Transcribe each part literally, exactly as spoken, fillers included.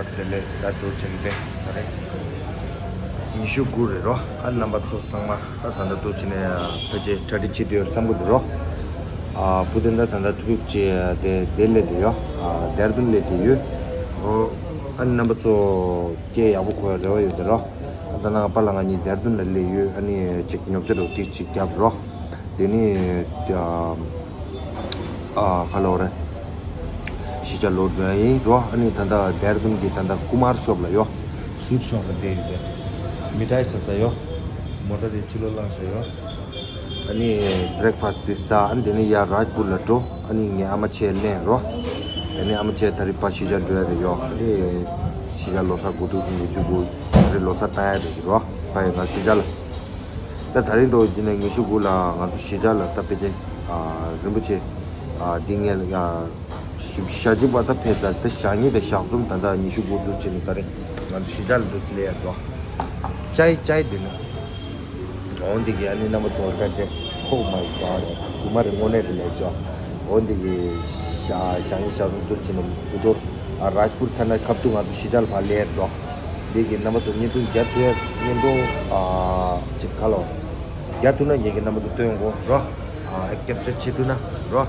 བདེ་ལེགས། ད་འདུག་བྱེད་ཀྱི་དེ་ད་རེས་ཉི་ཤུ་དགུ་རེད་རོ། ཨ་རྣམ་པ་ཚོ་ཚང་མ་ད་ད་ལྟ་འདུག་བྱེད་ནས་ཕལ་ཆེར་གྲ་སྒྲིག་བྱེད་དུ་ཡོད་བསམ་གི་འདུག་རོ། ཨ་བུ་དེ་འདྲ་ད་ལྟ་ཐུག་ཅེས་དེ་དེ་སླེབས་དེ་ཡོད། ཨ་དེར་དུན་སླེབས་དེ་ཡོད། ཨོ་ཨ་རྣམ་པ་ཚོ་སྐད་ཡག་པོ་གོ་ཡ་རེ་བ་ཡོད་དེ་རོ། ཨ་ད་ནང་པཱ་ལགས་ང་གཉིས་དེར་དུན་ལ་སླེབས་ཡོད། ཨ་ནི་ཅིག་ཉོ་ཆ་རོ་ཏི་ཅིག་རྒྱབ་རོ། དེ་ནི་ཨ་ཁ་ལོ་རེད། གཞིས་ཆགས་ལོག་འགྲོ་ཡ་ཡིན་རོ། ཨ་ནི་ད་ལྟ་དེར་དུན་གྱི་ད་ལྟ་ཀུ་མར་ཤོབ་ལ་ཡོད། སུའིཊ་ཤོབ་ལ་བསྡད་ཡོད་དེ། མི་ཐའི་ཟ་ས་ཡོད། མོ་ཊ་དེ་ཕྱི་ལོགས་བླངས་ས་ཡོད། ཨ་ནི་བྷི་རེག་ཕ་སི་དེ་ཟ། ཨ་ནི་དེ་ནི་ཡར་རཱཇ་པུར་ལ་འགྲོ། ཨ་ནི་ངའི་ཨ་མ་ཆེ་ལེན་རོ། དེ་ནི་ཨ་མ་ཆེ་ད་རེས་ཕར་གཞིས་ཆགས་འགྲོ་ཡ་རེད་ཡོད། ཨ་ནི་གཞིས་ཆགས་ལོ་གསར་དགུ་ཐུག་ཉི་ཤུ་དགུ་ད་རེས་ལོ་གསར་བཏང་ཡ་རེད་རོ། ཕ་ཡི་ང་གཞིས་ཆགས་ལ། ད་ད་རིང་འགྲོ་བའི་རྗེས་ནས་ཉི་ཤུ་དགུ་ལ་ང་ཚོ་གཞིས་ཆགས་ལ་ད་ཕལ་ཆེར་ཨ་རིན་པོ་ཆེ་ཨ་འདི་ངས་ལ་ཡ་ཞག་གཅིག་པ་ད་ཕེབས་ཚར། ད་ཞག་གཉིས་དང་ཞག་གསུམ་ད་ལྟ་ཉི་ཤུ་དགུ་འདུག་བྱས་ནས་ད་རིང་ང་ཚོ་གཞིས་ཆགས་ལ་འདུག་སླེབས་ཡ་འགྲོ། ཅའི་ཅའི་འདི་ནི་འོང་འདི་གི་ཨ་ནི་རྣམ་པ་ཚོ་ད་དེ་ཁོག་མ་ཡི་ག་རེད། རྫུན་མ་རེད། དངོས་གནས་རེད་ལས་ཅོ། འོ་འདི་གི་ཞག་ཞག་གཉིས་ཞག་གསུམ་འདུག་བྱས་ནས་འདུག་དོར་ཨ་རཱཇ་པུར་ཚར་ན་ཁ་ཐུག་ང་ཚོ་གཞིས་ཆགས་ལ་ཕར་སླེབས་ཡ་འགྲོ། འདི་གི་རྣམ་པ་ཚོ་བརྙན་ཐུང་རྒྱབ་ཐུབ་ཡ་བརྙན་ཐུང་ཨ་ཅིག་ཁ་ལོ། རྒྱ་ཐུབ་ན་ངེད་ཀྱི་རྣམ་པ་ཚོ་སྟོན་དགོས་རོ། ཨ་ཀེབ་ཅར་བྱེད་ཐུབ་ན་རོ།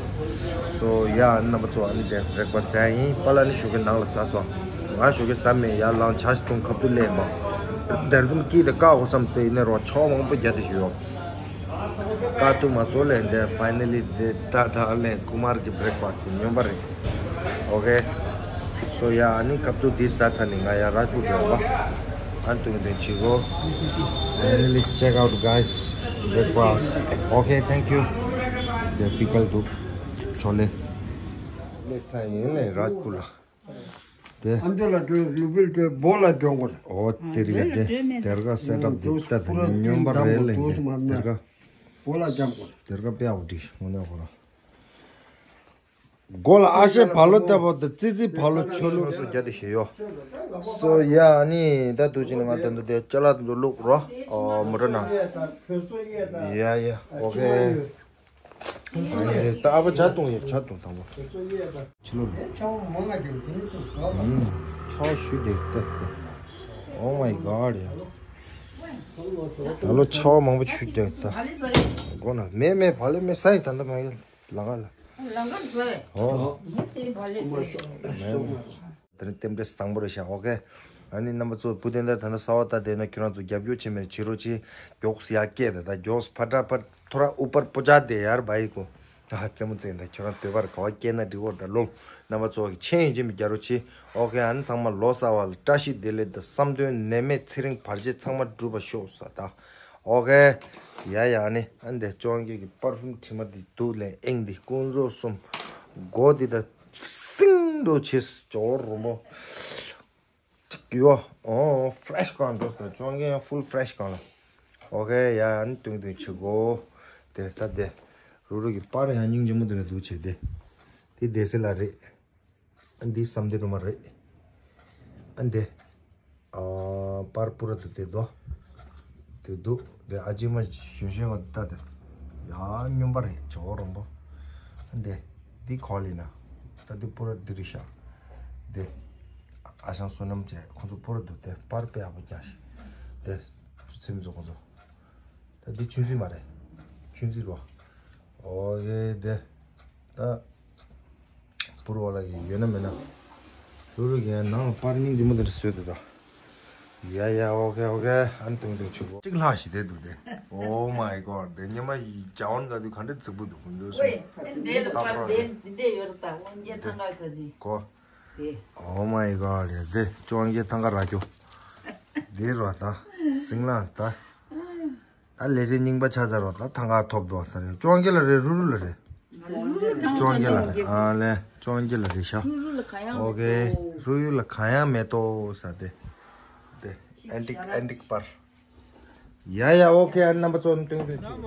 སོ་ཡ་རྣམ་པ་ཚོ་ཨ་ནི་དེ་བྷི་རེག་ཕ་སི་ཟ་ཡིན། པཱ་ལགས་ནི་ཞོགས་ཀས་ནང་ལ་ཟ་སོང་། ང་ཞོགས་ཀས་ཟ་མེད། ཡར་ལངས་ཇ་ཞིག་འཐུང་ཁ་ཐུག་སླེབས་པ། དེར་དུན་སྐྱིད་དེ་བཀག་འོ་བསམ་སྟེ་ཡིན་ནས་རོ། ཆོག་མང་པོ་རྒྱ་དེ་ཞུ་ཡོང་། བཀག་ཐུབ་མ་སོང་ལས་འདས། ཕའི་ནལ་ལི་དེ་ད་ད་ལས་ཀུ་མར་གྱི་བྷི་རེག་ཕ་སི་དེ་སྨྱོན་པ་རེད། ཨོ་ཁེ། སོ་ཡ་ཨ་ནི་ཁ་ཐུག་འདི་ཟ་ཚར་ནས་ང་ཡ་རཱཇ་པུར་འགྲོ་བ། ཨ་ནི་ཐུང་ཐུང་བྱེད་གོ། Finally check out, guys, breakfast. Okay, thank you. The pickle འདུག་ཆོག་ལེ། ལེ་ཚ་ཡིན་ལེ་རཱཇ་པུར་ལ། དེ། ཨ་མཆོག་ལ་སྤྲོད། ལུ་བིལ་སྤྲོད། བོ་ལ་སྦྱོང་དགོས། ཨོ་དེ་རིགས་དེ་དེར་ག་སེ་ཊབ་དེ་ལྟ་དེ་སྨྱོན་པ་རེད་ལེ། དེར་ག་བོ་ལ་སྦྱང་དགོས། དེར་ག་དཔེ་ཡག་པོ་བྲིས་དངོས་གནས་ཁོ་རང་། མགོ་ལ་ཨ་ཤེ་བ་ལོ་ལྟ་བུ་དང་ཙི་ཙི་བ་ལོ་ཆོ་ལོ་སོ་རྒྱ་དེ་ཞེས་ཡོ། སོ་ཡ་ནི་ད་དུ་ཅི་ནི་ང་དེ་འདུག་དེ་ཅ་ལག་དེ་འདུག་བླུག་རོ། ཨོ་མོ་ཊ་ནང་། ཡ་ཡ་ཨོ་ཁེ། ད་ཨ་ཕ་ཇ་བཏུང་ཡོད། ཇ་བཏུང་དང་པོ། ཕྱི་ལོགས་ལ། ཨུམ། ཆ་བ་ཞུ་རྒྱག་ད། Oh my God ཡ། ད་ལོ་ཆ་བ་མང་པོ་ཞུ་རྒྱག་ད། མགོ་ན་མེད་མེད་བ་ལེ་མེད་ས་ཡི་ད་ད་མ་ཡི་ལ་ང་ལ། ལང་ཀར་ཟ་བས། ཨོ། ངས་དེ་བ་ལེ་ཟ། མེད་མེད། དེ་ནི་རྟེན་འབྲེལ་བཟང་པོ་རེད་ཤག་ཨོ་ཁེ། ཨ་ནི་རྣམ་པ་ཚོ་བུ་དེ་འདྲ་ད་ལྟ་གསར་པ་ལྟ་བསྡད་ན་ཁྱོད་རང་ཚོ་རྒྱབ་སྐྱོར་བྱེད་མེད་བྱེད་རོགས་གྱིས། མགྱོགས་སུ་ཡར་སྐྱེད་དེ་ད་མགྱོགས་སུ་ཕ་ཏྲ་ཕ་ཐོ་ར་ཨུ་པར་པོ་ཅག་དེ་ཡར་བ་ཡི་གོ། ཨ་རྩེད་མོ་རྩེད་འདྲ་ཁྱོད་རང་འདོད་པར་ག་བ་སྐྱེད་ན་འགྲིག་གོ་ད་ལོ། རྣམ་པ་ཚོ་གི་མཆན་ཡིན་གཅིག་མིན་གཅིག་རྒྱག་རོགས་གྱིས། ཨོ་ཁེ། ཨ་ནི་ཚང་མ་ལོ་གསར་བ་ལ་བཀྲ་ཤིས་བདེ་ལེགས་དང་བསམ་དོན་ནད་མེད་ཚེ་རིང་བར་ཆད་ཚང་མ་འགྲུབ་པ་ཤོག་ཟེར་ད། ཨོ་ཁེ། ཡ་ཡ་ཨ་ནི་ཨ་འདི་ཅོང་ཀེ་གི་པར་ཕིའུམ་དྲི་མ་འདི་འདུག་ལེ་ཨེང་འདི་ཀུན་རྫོབ་གསུམ། སྒོ་འདི་ད། སིང་འགྲོ་ཆེ་ཇོ་རུ་མོ། ཡོ། ཨོ་ཕྲེཤ་གང་འགྲོ་སོང་ཅོང་ཀེ་ཡང་ཕུལ་ཕྲེཤ་གང་ལ། ཨོ་ཁེ་ཡ་ཨ་ནི་ཏུང་ཏུང་ཆུ་གོ། དེ་ད་དེ། རུ་རུ་གི་པར་ཡང་སྙིང་རྗེ་མོ་དེ་ལ་འདུག་ཆེ་དེ། དེ་སྡེ་སྲིད་ལགས་རེད། ཨ་འདི་བསམ་འདི་རུ་མ་རེད། ཨ་འདི། ཨ་པར་པུ་ར་དུ་དེ་དོ། དེ་དུ་དེ་ཨ་ཅེ་མ་ཞུ་ཞུ་བ་ད་དེ། ཡ་སྨྱོན་པ་རེད་ཇོ་རོང་པོ། ཨ་འདི། འདི་གོ་ལི་ན། ད་འདི་པུ་ར་འདི་རི་ཤ། དེ། ཨ་ཞང་བསོད་ནམས་བཅས་ཁོང་ཚོ་པུ་ར་དུ་དེ་པར་དཔེ་ཡག་པོ་རྒྱག་ཤི། དེ། ཚེ་མི་ཚོ་ཁོང་ཚོ། ད་འདི་ཆུན་སྲིད་མ་རེད། ཆུན་སྲིད་རོ། ཨོ་ཡེ་དེ། ད། པུར་བ་ལ་གི་ཡོད་ན་མེད་ན། རུ་རུ་གི་ནང་ལ་པར་སྙིང་རྗེ་མོ་དེ་འདྲ་བཟོས་འདུག་ད། ཡ་ཡ་ཨོ་ཁེ་ཨོ་ཁེ་ཨ་ནི་ཏུང་ཏུང་ཆུ་གོ། གཅིག་ལྷག་ཞིག་དེ་འདུག་དེ། Oh my God དེ་ཉི་མ་ཡི་ཇ་ཝན་ག་དུས་ག་འདྲ་རྫིག་པོ་འདུག་ཁོང་ཚོའི་སུ། ཨེ་འདི་ལ་པར་འདི་འདི་འདྲ་ཡོད་རེད་ད། འོན་ཀྱང་ཐང་ག་ག་ཟིག་གོ། དེ། Oh my God དེ་ཅོང་གི་ཐང་ག་ར་ཅོ། དེ་ར་ད། སིང་ལ་ད། ད་ལས་བྱེད་རྙིང་པ་ཆ་ཚ་རོགས་ད་ཐང་ག་ཐོབ་དོ་ས་རེད། ཅོང་གི་ལ་རེད་རུ་རུ་ལ་རེད། ཅོང་གི་ལ་རེད། ཨ་ལེ་ཅོང་གི་ལ་རེད་ཤག་རུ་རུ་ལ་ག་ཡང་མེད་དོ། ཨོ་ཁེ། རུ་ཡུ་ལ་ག་ཡང་མེད་དོ་ས་དེ། དེ་ཨན་ཏིག་ཨན་ཏིག་པར། ཡ་ཡ་ཨོ་ཁེ། ཨ་རྣམ་པ་ཚོ་སྟོན་སྟོན་ཆུ།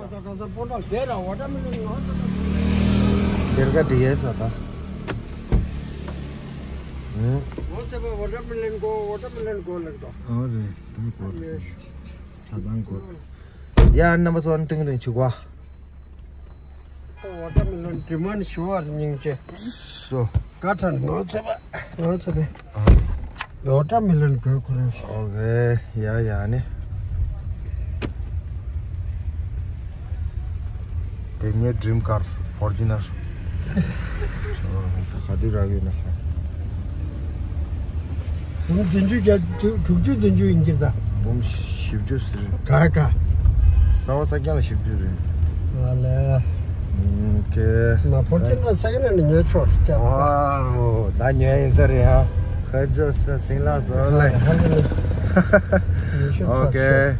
དེར་ག་དེ་ཡས་ས་ད། ཨོ་ཚེ་པ་ཝ་ཊར་མེ་ལོན་གོ། ཝ་ཊར་མེ་ལོན་གོ་ལེགས་དོ། ཨོ་རེད་ད་གོ། ཆ་ཚང་གོ། ཡ་རྣམ་པ་ཚོ་ཏིང་ཏིང་ཆུ་བ། ཝ་ཊར་མེ་ལོན་ཌི་མན་ཌི་ཞུ་བར་སྙིང་རྗེ། སོ། ཀ་ཁྲན་ནོ་ཚེ་བ། ནོ་ཚེ་བ། ཡོ་ཊ་མི་ལན་གོས་ཁོ་རང་ཞིག་ཨོ་ཁེ། ཡ་ཡ་ནི། དེ་ངའི་ཌྲིམ་ཀར་ཕོར་ཅུ་ནར། ག་དུས་རག་ཡོད་ན་ཧ། འབུམ་བདུན་ཅུ་བརྒྱ་དྲུག་ཅུ་བདུན་ཅུ་ཡིན་གྱི་ད། འབུམ་བཞི་བཅུ་ཟེར། ག་ག་ས་བ་ས་རྐྱང་ལ་བཞི་བཅུ་རེད། ཨ་ལས། ཨོ་ཁེ། མ་ཕོར་ཅུ་ནར་ས་ཀ་ནས་ཉོས་ཆོག་ཀྱང་། ཝའོ། ད་ཉོས་ཡིན་ས་རེད་ཧ། ཁ་ཇོ་ས་སིང་ལ་སོ་ལེ། ཨོ་ཁེ།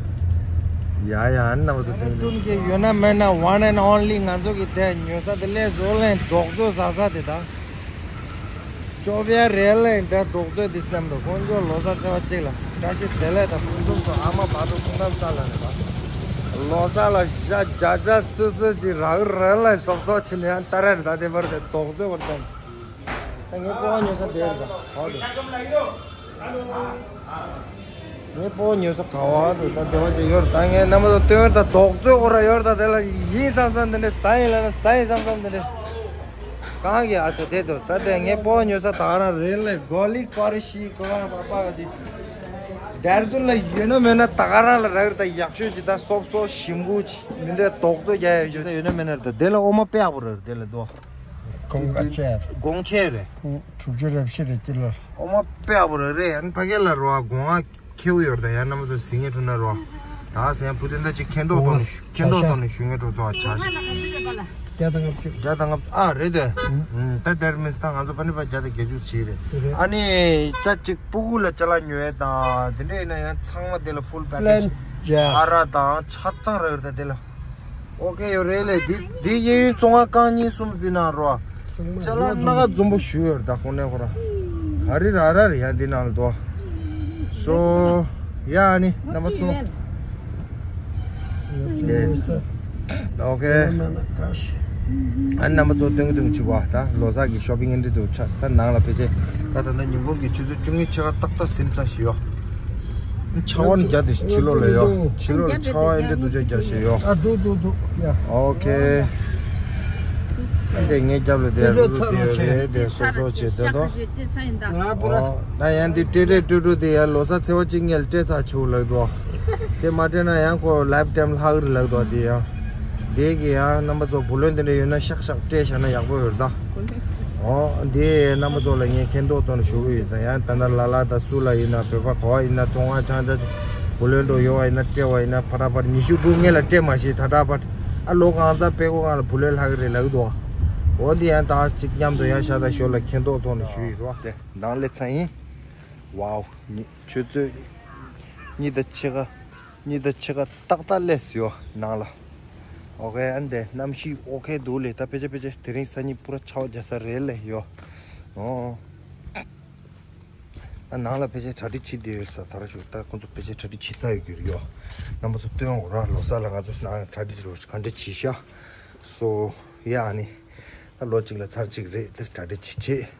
ཡ་ཡ། ཨ་ནི་རྣམ་པ་ཚོ་སྟོན་གྱི་ཡོད་ན་མེད་ན་one and only ང་ཚོ་གི་དེ་ཉོ་ས་དེ་ལས་བཟོ་ལེན་རྡོག་བཟོ་ཟ་ས་དེ་དང་། ཅོ་བྱ་རེད་ལེ། ད་རྡོག་རྡོག་འདི་བསམ་དུ་དཀོན་མཆོག་ལོ་གསར་ཚེས་པ་གཅིག་ལ་བཀྲ་ཤིས་བདེ་ལེགས་དང་ཕུན་སུམ་ཚོགས། ཨ་མ་བར་དུ་ཕུང་ཁམས་ས་ལ་རེད་པ། ལོ་གསར་ལ་ཤ་རྒྱ་ཆ་སུ་སུ་ཅིག་རག་རེད་ལེ། སོབ་སོབ་ཕྱིན་ནས་ཡང་ལྟ་ར་རེད། ད་དེ་བར་དེ་རྡོག་རྡོག་བར་དང་། ད་ངའི་སྤོ་བོ་ཉོ་ས་དེ་རེད་པ། ཧོ་དེ། ངའི་སྤོ་བོ་ཉོ་ས་ག་བ་དུ་ད་དེ་བ་ཅིག་ཡོད་རེད། ད་ངས་རྣམ་པ་ཚོ་སྟོན་ད་རྡོག་རྡོག་ཁོ་ར་ཡོད་རེད། ད་དེ་ལ་ཡིན་བསམ་བསམ་དེ་འདྲ་ཟ་ཡིན་ལ་ན་ཟ་ཡིན་བསམ་བསམ་དེ་འདྲ། གང་གི་ཨ་ཅག་དེ་དོ། ད་དེ་ངའི་སྤོ་ཉོ་ས་ད་ག་རང་རེད་ལེ། གོ་ལི་ཀོ་རི་ཤི་ཀོ་ར་པ་པ་ག་ཅི། ཌེར་དུན་ལ་ཡོད་ན་མེད་ན་ད་ག་རང་ལ་རག་རེད། ད་ཡག་ཤོས་ཅི་ད་སོབ་སོབ་ཞིམ་པོ་ཅི་མི་འདྲ་རྡོག་རྡོག་རྒྱག་ཡ་ཡོད་ས་ཡོད་ན་མེད་ན་རེད། ད་དེ་ལ་འོ་མ་དཔེ་ཡག་པོ་རེད། དེ་ལ་དོ། གོང་ཁ་ཆེ། གོང་ཆེ་རེད། དྲུག་ཅུ་རེ་བཞི་རེ་ཀི་ལོ། འོ་མ་དཔེ་ཡག་པོ་རེད་རེད། ཨ་ནི་ཕ་གི་ལ་རོ་གོང་ཨ། ཁེའུ་ཡོད་རེད་ད། ཡང་རྣམ་པ་ཚོ་ཟིང་ངེ་འགྲོ་ན་རོ། ད་ཟེར་ཡང་བུ་དེ་འདྲ་ཅིག་མཁྱེན་རྟོགས་ཐོག་ནས་ཞུ། མཁྱེན་རྟོགས་ཐོག་ནས་ཞུ་ངེ་འགྲོ་ཚོ་ཨ་ཆ་ཤི། བརྒྱ་དང་ལྔ་བཅུ། བརྒྱ་དང་ལྔ་བཅུ་ཨ་རེད་དེ། ད་དེར་མིན་ད་ང་ཚོ་ཕ་ནི་པ་བརྒྱ་དང་བརྒྱད་ཅུ་ཅིག་རེད། རེད། ཨ་ནི་ད་ཅིག་སྤུ་གུ་ལ་ཅ་ལག་ཉོ་ཡས་དང་དེ་འདྲ་ཡིན་ན་ཡང་ཚང་མ་དེ་ལ་ཕུལ་པེ་ཀེ་ཇི། ཨ་ར་དང་ཆ་ཚང་རག་རེད་ད་དེ་ལ། ཨོ་ཁེ་ཡོད་རེད་ལེ། འདི་འདི་གཡས་གཡོན་བཙོན་ཁང་རྐང་གཉིས་གསུམ་འདི་ནང་རོ། ཅ་ལག་སྣ་ཁ་འཛོམས་པོ་ཞུ་ཡོད་རེད་ད་ཁོང་ནས་ཁོ་ར། ག་རེ་རག་རག་རེད་ཡ་འདི་ནང་ལ་དོ། སོ། ཡ་ཨ་ནི་རྣམ་པ་ཚོ། ཨོ་ཁེ། ཨ་ནི་རྣམ་པ་ཚོ་སྟོན་གི་འདུག་ཅི་བ་ད་ལོ་གསར་གི་ཤོ་པིང་ཨེ་འདྲ་འདུག་ཆགས་ད་ནང་ལ་ཕལ་ཆེར་ད་ད་ལྟ་ཉིན་གུང་གི་ཆུ་ཚོད་བཅུ་གཉིས་ཕྱེད་ཀ་ཏག་ཏག་ཟིན་ཚར་ཞིག་ཡོད། ཆར་པ་ནི་བརྒྱབ་དེ་ཕྱི་ལོགས་ལ་ཡོད། ཕྱི་ལོགས་ལ་ཆར་པ་ཨེ་འདྲ་སྡུག་ཅག་རྒྱག་བཞིན་ཡོད། ཨ་འདུག་འདུག་འདུག་ཡ། ཨོ་ཁེ། ཨ་འདི་ངའི་རྒྱབ་ལ་དེ་རུ་རུ་དེ་ཡོད་རེད་དེ་སོ་སོ་བྱེད་དེ་དོ། ང་པུ་ར། ཨོ་ད་ཡང་འདི་སྤྲད་སྤྲད་སྤྲོད་སྤྲོད་དེ་ཡང་ལོ་གསར་ཚེས་པ་གཅིག་ཉལ་སྤྲད་ཚར་ཆོག་ལབ་འདུག་དེ་མ་སྤྲད་ན་ཡང་ཁོ་ལའིབ་ཊའིམ་ལྷག་རེད་ལབ་འདུག་དེ་ཡང་། དེ་གི་ཡང་རྣམ་པ་ཚོ་བུ་ལོན་དེ་འདྲ་ཡོད་ན་ཤག་ཤག་སྤྲད་བཞག་ན་ཡག་པོ་ཡོད་རེད་ད། ཨོ། འདི་རྣམ་པ་ཚོ་ལ་ངས་མཁྱེན་རྟོགས་ཐོག་ནས་ཞུ་གི་ཡོད། ད་ཡང་ད་ལྟ་ལ་ལ་དང་སུ་ལ་ཡིན་ན་བོད་པ་ག་བ་ཡིན་ན་བཙོན་ཁང་ཆང་ཆ་བུ་ལོན་འགྲོ་ཡོང་བ་ཡིན་ན་སྤྲད་པ་ཡིན་ན་ཕ་ཏྲ་ཕར་ཉི་ཤུ་དགུ་སྔོན་ལ་སྤྲད་མ་ཤེས་ད་ལྟ་ཕར་ཨ་ལོ་གང་ཙམ་སྤེལ་གོ་གང་ལ་བུ་ལོན་ལྷག་གི་རེད་ལབ་གི་འདུག་ཨོ་འདི་ཡང་ད་གཅིག་མཉམ་དུ་ཡང་ཤ་སྟག་ཞོར་ལ་མཁྱེན་རྟོགས་ཐོག་ནས་ཞུ་ཡི་རོ། དེ་ནང་ལས་ཚ་ཡིན། ཝའོ། ཆུ་ཚོད་གཉིས་དང་ཕྱེད་ཀ་གཉིས་དང་ཕྱེད་ཀ་ཏག་ཏག་སླེབས་ཡོད་ནང་ལ། ཨོ་ཁེ། ཨ་འདི་གནམ་གཤིས་ཨོ་ཁེ་འདུག་ལེ། ད་ཕལ་ཆེར་ཕལ་ཆེར་དེ་རིང་སང་ཉིན་པུ་ར་ཆར་པ་རྒྱག་ས་རེད་ལེ་ཡོད། ཨོ། ད་ནང་ལ་ཕལ་ཆེར་གྲ་སྒྲིག་བྱེད་བསྡད་ཡོད་ས་ད་ར་ཞུ། ད་ཁོང་ཚོ་ཕལ་ཆེར་གྲ་སྒྲིག་བྱེད་ཚར་ཡོད་ཀྱི་རེད་ཡོད། རྣམ་པ་ཚོ་སྟོན་འོ་ར་ལོ་གསར་ལ་ང་ཚོ་ནང་གྲ་སྒྲིག་རོ་ག་འདྲ་བྱེད་ཤག་སོ་ཡ་ཨ་ནི། ད་ལོ་གཅིག་ལ་ཚར་གཅིག་རེད་དེ་གྲ་སྒྲིག་བྱེད་བྱེད།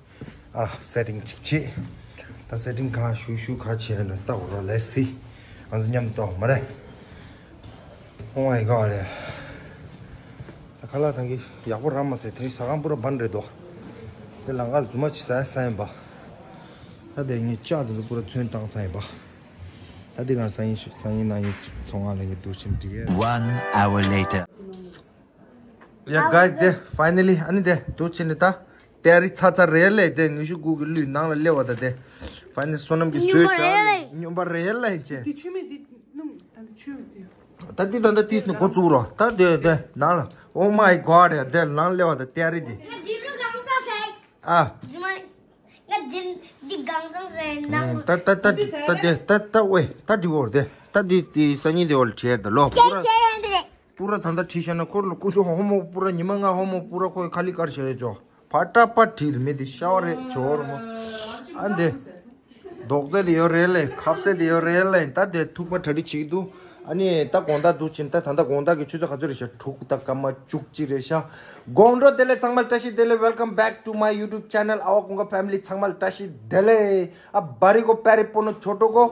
ཨ་སེ་ཊིང་གཅིག་བྱེད། ད་སེ་ཊིང་གང་ཞུ་ཞུ་ག་བྱས་ན་ལྟ་འོ་ར་ལེ་སི། ང་ཚོ་མཉམ་དུ་མ་རེད། ཨོ་མའི་གོཌ་ལེ། ད་ཁ་ལག་ཐང་གི་ཡག་པོ་རག་མ་སོང་། དེ་རིང་ཟ་ཁང་པུ་ར་བན་རེད་དོ། དེ་ལང་ཀར་རྫུན་མ་ཅིག་ཟ་ཡ་ཟ་ཡིན་པ། ད་དེ་ངས་ལྕགས་དེ་ཚོ་པུ་ར་ཚོན་བཏང་ཚར་ཡིན་པ། ད་དེ་གང་སང་ཉིན་སང་ཉིན་གནངས་ཉིན་ཚོང་ཁང་ལ་ངས་འདུག་ཕྱིན་འགྲིག་ཡ། One hour later. Yeah, guys, དེ་finally ཨ་ནི་དེ་འདུག་ཕྱིན་ནི་ད་ཏའི་རི་ཚ་ཚ་རེད་ལེ། དེ་ཉི་ཤུ་དགུ་གི་གླུད་ནང་ལ་སླེབས་པ་ད་དེ་finally བསོད་ནམས་ཀྱི་བཟོས་བཞག་ལེ། སྨྱོན་པ་རེད་ལེ་ཅེ། དེ་ཆུ་མེད་དེ་སྣུམ་ད་ད་ཆུ་དེ། ད་འདི་ད་ད་ཏིས་ནི་འགོ་བཙུགས་རོགས། ད་དེ་དེ་ནང་ལ། Oh my God ཡ། དེ་ནང་སླེབས་པ་ད་ཏའི་རི་དེ། ང་འདི་རུ་གང་ས་ཟེར། ཨ། ང་འདི་འདི་གང་ས་ཟེར་ནང་། ད་ད་ད་ད་དེ་ད་ད་ཝེ་ད་འདི་འོར་དེ་ད་འདི་དེ་སང་ཉིན་དེ་འོར་བྱས་ད་ལོ་པུ་ར་པུ་ར་ད་ད་ཁྲིད་ཤ་ན་ཁོར་ལ་ཀུ་ཤུ་ཧོ་མོ་པུ་ར་ཉི་མ་ལྔ་ཧོ་མོ་པུ་ར་ཁོའི་ཁ་ལི་ཀར་བྱས་ཅོ། ཕ་ཏྲ་པ་ཁྲིད་མི་དེ་ཤ་བ་རེད་ཇོ་ར་མོ། ཨ་འདི། རྡོག་རྩེ་དེ་ཡོད་རེད་ལེ། ཁབ་རྩེ་དེ་ཡོད་རེད་ལེ། ད་དེ་ཐུག་པ་གྲ་སྒྲིག་བྱེད་ཀྱི་འདུག་ཨ་ནི་ད་དགོང་དག་འདུག་ཕྱིན་ད་ད་ལྟ་དགོང་དག་གི་ཆུ་ཚོད་ག་ཚོད་རེད་ཤག་དྲུག་དང་སྐར་མ་བཅུ་གཅིག་རེད་ཤག་དགོང་དྲོ་བདེ་ལེགས། ཚང་མ་ལ་བཀྲ་ཤིས་བདེ་ལེགས། Welcome back to my YouTube channel ཨ་བ་ཀུན་དགའ་ཕེ་མི་ལི། ཚང་མ་ལ་བཀྲ་ཤིས་བདེ་ལེགས། ཨ་བ་རི་གོ་པེ་རི་པོ་ནོ་ཆོ་ཏོ་གོ།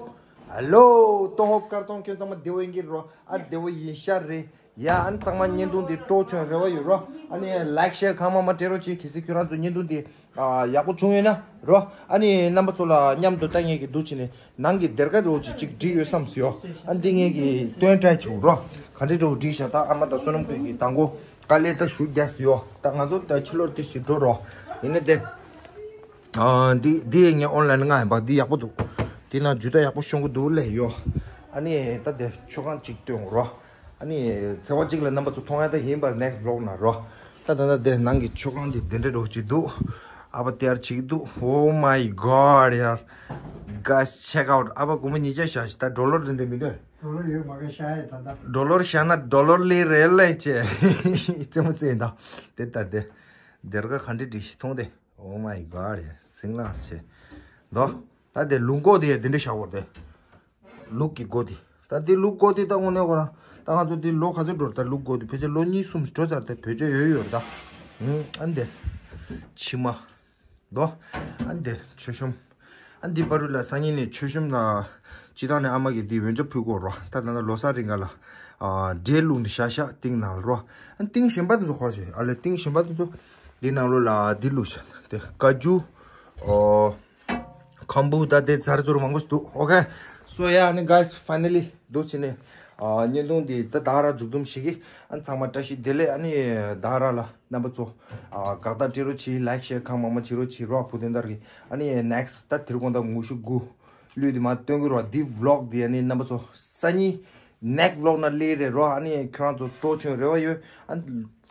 ཧེ་ལོ། ཏོ་ཧོབ་ཀར་ཏོང་ཁྱོད་ཚང་མ་བདེ་བོ་ཡིན་གྱི་རོ། ཨ་བདེ་བོ་ཡིན་ཤག་རེད། ཡ་ཨ་ནི་ཚང་མ་བརྙན་ཐུང་འདི་སྤྲོ་བྱུང་རེ་བ་ཡོད་རོ། ཨ་ནི་ལའིཀ་ཤེར་གང་མང་མང་སྤྲད་རོགས་གྱིས། གལ་སྲིད་ཁྱོད་རང་ཚོ་བརྙན་ཐུང་འདི་ཨ་ཡག་པོ་བྱུང་ཡོད་ན་རོ། ཨ་ནི་རྣམ་པ་ཚོ་ལ་མཉམ་དུ་ལྟ་མཁན་གྱི་འདུག་བྱས་ནས་ནང་གི་སྡེར་ཁ་རོ་ཅིག་ཅིག་བྲིས་ཡོད་བསམ་སོང་ཡོ། ཨ་འདི་ངས་ཀྱི་སྟོན་བྲིས་བྱུང་རོ། ག་འདྲ་འགྲོ་བྲིས་བཞག་ད་ཨ་མ་དང་བསོད་ནམས་ཁུལ་གྱི་དང་པོ་དཀའ་ལས་ད་ཞུ་རྒྱག་སོང་ཡོ། ད་ང་ཚོ་ད་ཕྱི་ལོགས་དེ་ཞིག་འགྲོ་རོ། ཡིན་ནའི་དེ་ཨ་འདི་འདི་ངས་ཨོན་ལན་ལྔ་ཡིན་པ་འདི་ཡག་པོ་འདུག་འདི་ན་ཇུ་ད་ཡག་པོ་ཤོང་གི་འདུག་ལས་ཡོ། ཨ་ནི་ད་དེ་མཆོད་ཁང་ཅིག་སྟོན་རོ། ཨ་ནི་ཚེས་པ་གཅིག་ལ་རྣམ་པ་ཚོ་མཐོང་ཡ་ད་ཡིན་པར་next vlog ན་རོ། ད་ད་ད་དེ་ནང་གི་མཆོད་ཁང་འདི་དེ་འདྲ་འགྲོ་གི་འདུག་ཨ་པ་དེ་ཡར་བྱེད་ཀྱི་འདུག Oh my god ཡར། Guys, check out. ཨ་པ་དགོང་མོ་ཉིས་བརྒྱ་བཞག་ཞིག་ད་ཌོ་ལར་དེ་འདྲ་མི་འདུག་ཌོ་ལར་ཡོད་མ་གི་ཤ་ཡ་ད་ད། ཌོ་ལར་བཞག་ན་ཌོ་ལར་ལས་རེད་ལས་ཅེ། རྩེད་མོ་རྩེ་ཡིན་ད། དེ་ད་དེ། སྡེར་ཁ་ག་འདྲ་འགྲིག་ཞིག་མཐོང་དེ། Oh my god ཡ། ཟིང་ལངས་ཆེ། དོ། ད་དེ་ལུག་མགོ་དེ་ཡ་དེ་འདྲ་བཞག་གོ་དེ། ལུག་གི་མགོ་དེ། ད་དེ་ལུག་མགོ་དེ་ད་དངོས་གནས་ཁོ་རང་། ད་ང་ཚོ་དེ་ལོ་ག་ཚོད་འགྲོ་ད་ལུག་མགོ་དེ་ཕལ་ཆེར་ལོ་གཉིས་གསུམ་འགྲོ་ཚར་ད་བོད་ཆས་ཡོད་ཡོད་རེད་ད། ཨང་ཨ་འདི། ཕྱི་མ། དོ། ཨ་འདི་མཆོད་གཤོམ། ཨ་འདི་བར་དུ་ལ་སང་ཉིན་ནས་མཆོད་གཤོམ་ལ། སྤྱི་བཏང་ནས་ཨ་མ་གིས་འདི་འོན་ཆ་ཕུལ་གོ་རོ། ད་ད་ལྟ་ལོ་གསར་རིང་ག་ལ། ཨ་འབྲས་བླུགས་འདི་ཤ་ཤ་ཏིང་ནང་རོ། ཨ་ཏིང་གཞན་པ་དེ་ཚོ་གོ་ཞེས་ཨ་ལས་ཏིང་གཞན་པ་དེ་ཚོ། འདི་ནང་ལོ་ལ་འདི་བླུགས་ཤ་དེ་ཀ་ཇུ། ཨོ། ཁམ་བུ་ད་དེ་ཛར་ཛུར་མང་པོ་ཞིག་འདུག Okay. So yeah, ཨ་ནི་guys, finally འདུག་བྱས་ནས། ཨ་བརྙན་ཐུང་འདི་ད་ད་ར་མཇུག་བསྡོམས་ཞིག་གིས་ཨ་ཚང་མ་བཀྲ་ཤིས་བདེ་ལེགས། ཨ་ནི་ད་ར་ལ་རྣམ་པ་ཚོ་ཨ་དགའ་རྟགས་སྤྲད་རོགས་གྱིས། ལའིཀ་ཤེར་གང་མང་མང་བྱེད་རོགས་གྱིས་རོ། བུ་དོན་དར་གྱིས། ཨ་ནི་next ད་དེ་རིང་དགོང་དག་ངོ་ཤུ་དགུ་ལུས་དེ་མ་སྟོན་གི་རོ། འདི་vlog འདི་ཨ་ནི་རྣམ་པ་ཚོ་སང་ཉིན་next vlog ན་སླེབས་རེད་རོ། ཨ་ནི་ཁྱོད་རང་ཚོ་སྤྲོ་བྱུང་རེ་བ་ཡོད། ཨ་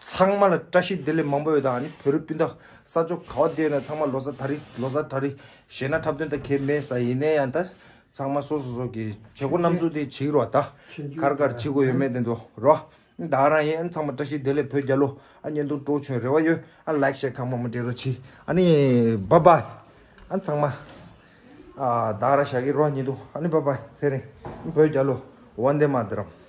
ཚང་མ་ལ་བཀྲ་ཤིས་བདེ་ལེགས་མང་པོ་ཡོད་ད། ཨ་ནི་བོད་རིགས་སྤུན་ཟླ་ས་ཕྱོགས་ག་བ་བསྡད་ན་ཚང་མ་ལོ་གསར་དེ་རིང་ལོ་གསར་དེ་རིང་ཞེ་ན་འཁྲབ་སྟོན་ད་གལ་མེད་ས་ཡིན་ནའི་ཡང་ད། ཚང་མ་སོ་སོ་སོ་གི་བྱེད་སྒོ་རྣམ་ཚུགས་དེ་བྱེད་རོགས་ད། གར་གར་བྱེད་དགོས་ཡོད་མེད་དེ་འདུག་རོ། ད་རང་ཡིན། ཨ་ཚང་མ་བཀྲ་ཤིས་བདེ་ལེགས། བོད་རྒྱལ་ལོ། ཨ་བརྙན་ཐུང་སྤྲོ་བྱུང་རེ་བ་ཡོད། ཨ་ལའིཀ་ཤེར་གང་མང་མང་སྤྲད་རོགས་གྱིས། ཨ་ནི་bye bye། ཨ་ཚང་མ་ཨ་ད་ར་བཞག་གི་རོ་བརྙན་ཐུང་། ཨ་ནི་bye bye། ཚེ་རིང་། བོད་རྒྱལ་ལོ། ཝན་དེ་མ་ཏ་རམ།